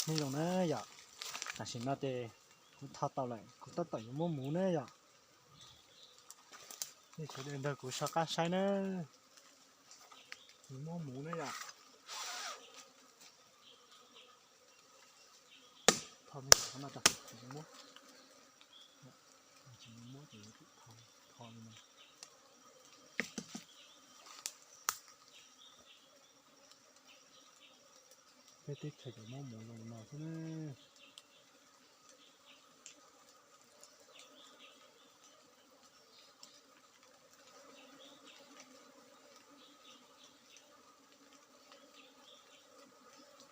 Nyob zoo na yom, tam sim no ces kuv tho tau lawm, kuv tab tom yuav muab muv na yom. Nej sawv daws nrog kuv soj qab saib na, kuv muab muv na yom. Tho me ntawm qhov no tso, tsis muab, tsis muab ces tho, tho li no. Peb teb chaws cov muab muv zoo li no xwb na.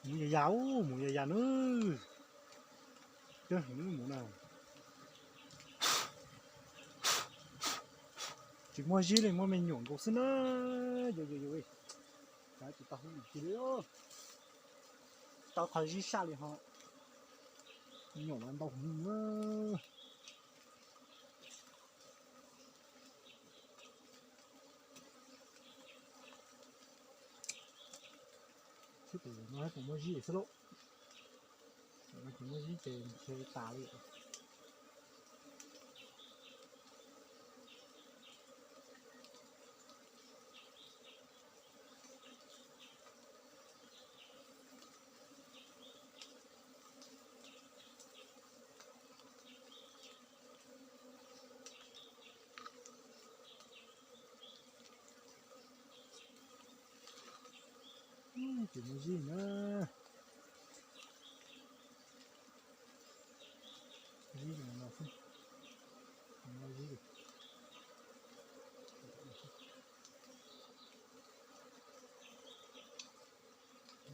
Muv ya ya, muv ya ya na. Coob heev muv na. Tsis muaj zib li, muaj me nyuam nkaus xwb na. Yus yus yus, tsis tau hauj lwm li, tau qhov zib saj li ho. Me nyuam no ntau heev na. Xib pem no tseem muaj zib xwb lauj. Tseem muaj zib ces ntshe tas li. Tsis muaj zib na. Zib no xwb, muaj zib li.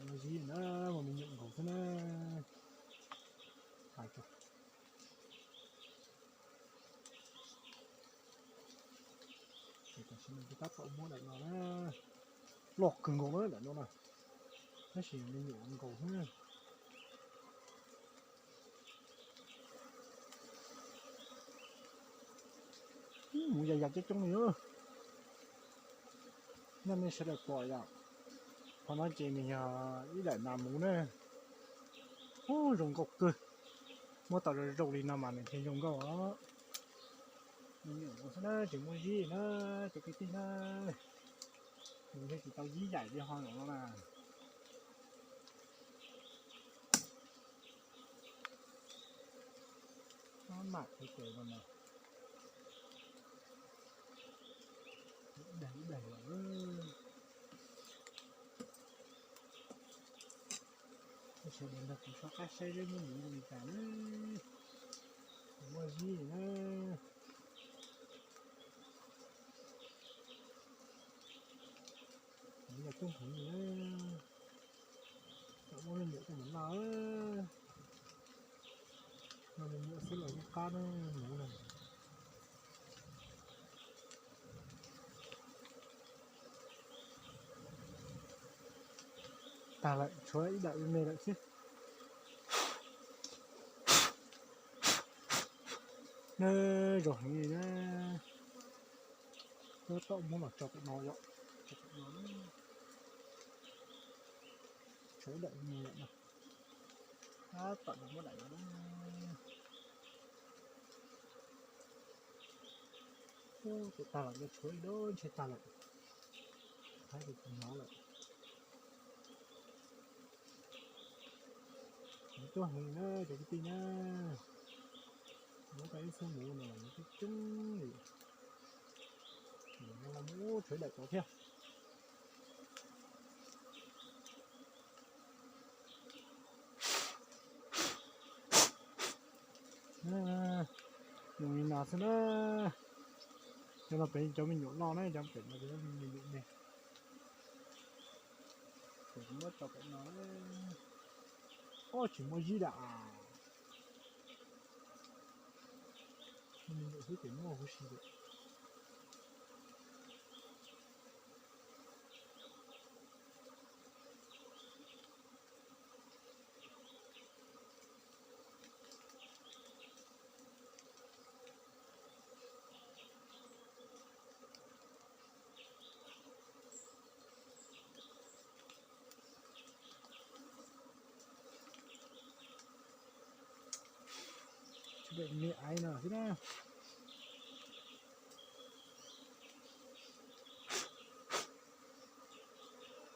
Muaj zib na, muaj me nyuam nkaus xwb na. Hais tso. Ces tam sim no kuv tab tom muab daim no na, loj kawg nkaus na daim no na, tab sis me nyuam nkaus xwb. Muv ya ya coob coob li. Nyob nej sawv daws pom yom, qhov no ces nws yog ib daim nas muv na. Ub, zoo nkauj kawg. Muab tau zoo zoo li no mas nws thiaj zoo nkauj os. Me nyuam nkaus xwb na, tsis muaj zib na, cov kwv tij na. Nws thiaj tsis tau zib yaim li ho no na. Maj mam qhwv tes no mas ib daim ib daim lawm. Sawv daws nrog kuv soj qab saib seb muab muv zoo li cas na. Muaj zib na. Muv yog coob heev li na. Tau muab me nyuam coj mus noj. Noj me nyuam xwb los yeej qab na, muv na. Tag lawm, tshuav ib daim me me lawm xwb. Nab zoo heev li na. Tab tom muab los tso pem no yom. Tso pem no. Tshuav ib daim me me lawm no. Tab tom muab daim no. Ub, tus tag lawm, tshuav ib daim ntshe tag lawm. Haib tus hnov lawm. Muv coob heev na cov kwv tij na. Muab tau ib xub muv no mas muv coob coob li. Mus tshuav ib daim tod thiab. Zoo li no xwb na. Cov no pem cov me nyuam loj na, cov pem no cov me nyuam me. Ces kuv muab tso pem no. Ub, tsis muaj zib dam. Me nyuam xwb ces muaj huv si lawm. Me aiv no xwb na.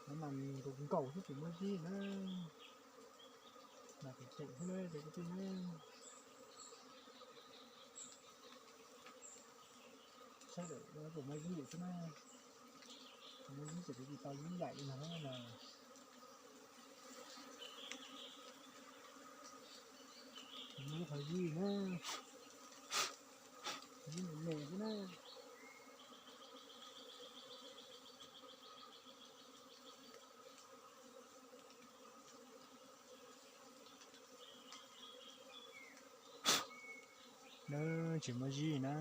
No mas nkaus nkaus xwb tsis muaj zib na. Mas tseem tseem xwb na cov kwv tij na. Saib lawm puas muaj zib lawm xwb na. Muaj zib ces kuv tsis tau zib yaim li no na. Muaj ib qho zib na, zib me me xwb na. Na, tsis muaj zib na.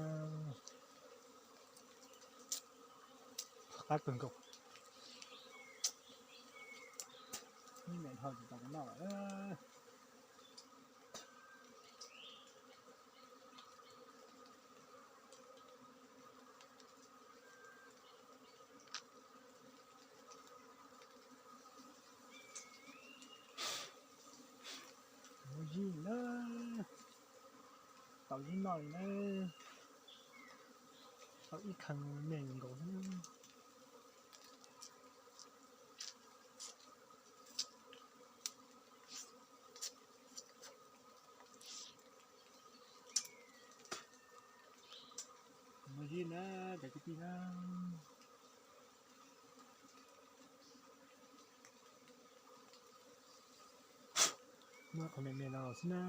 Qab kawg nkaus. Ib me dhau tsis tau noj lawm. Muaj zib na, tau zib noj li na. Tau ib khee me nkaus xwb. Muaj zib na cov kwv tij na. Muaj qhov me me no xwb na.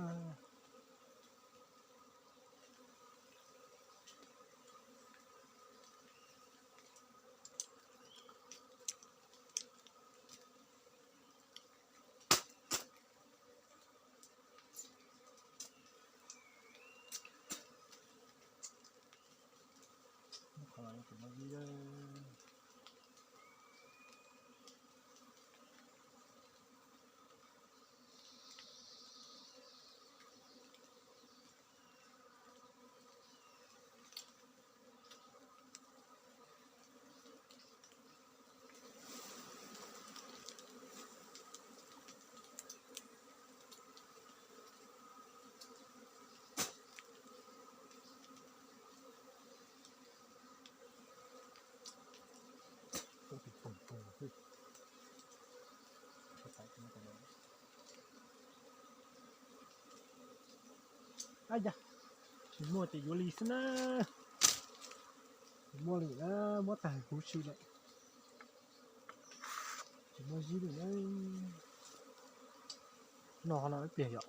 Ab yam, tsis muaj ces yuav li xwb na. Tsis muaj li na, muab tag huv si lawm. Tsis muaj zib li na. Noj qhov no ib pliag yom.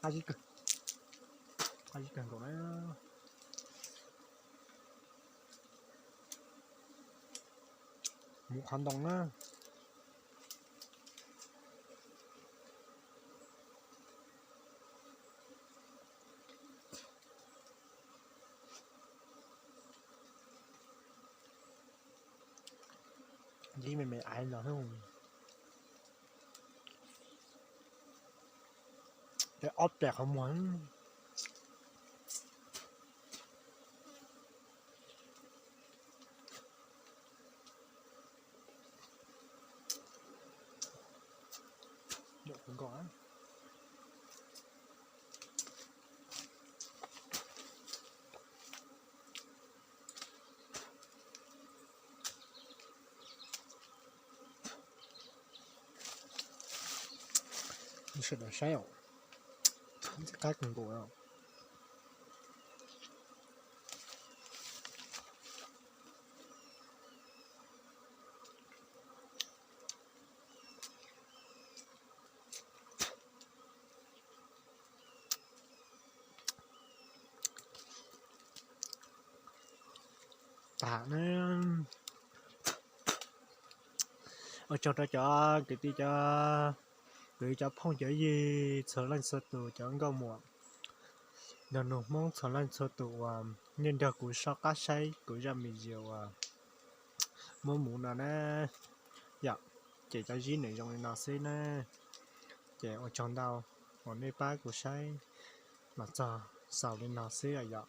Qab zib kawg, qab zib kawg nkaus na. Mus qhov ntoo na. Zib me me aiv no, ob pem qhov muag. Sawv daws saib os, ntxim qab kawg nkaus os. Tag na. Ua tsaug rau cov kwv tij, cov kwv, cov phooj cov ywg txhua leej txhua tus, cov nkauj muam nrog nus Hmoob txhua leej txhua tus uas nej nrog kuv soj qab saib kuv zaj video uas muab mus no na. Yom, ces cov zib nws zoo li no xwb na. Ces ua tsaug ntau uas nej pab kuv saib los txog xaus li no xwb yom.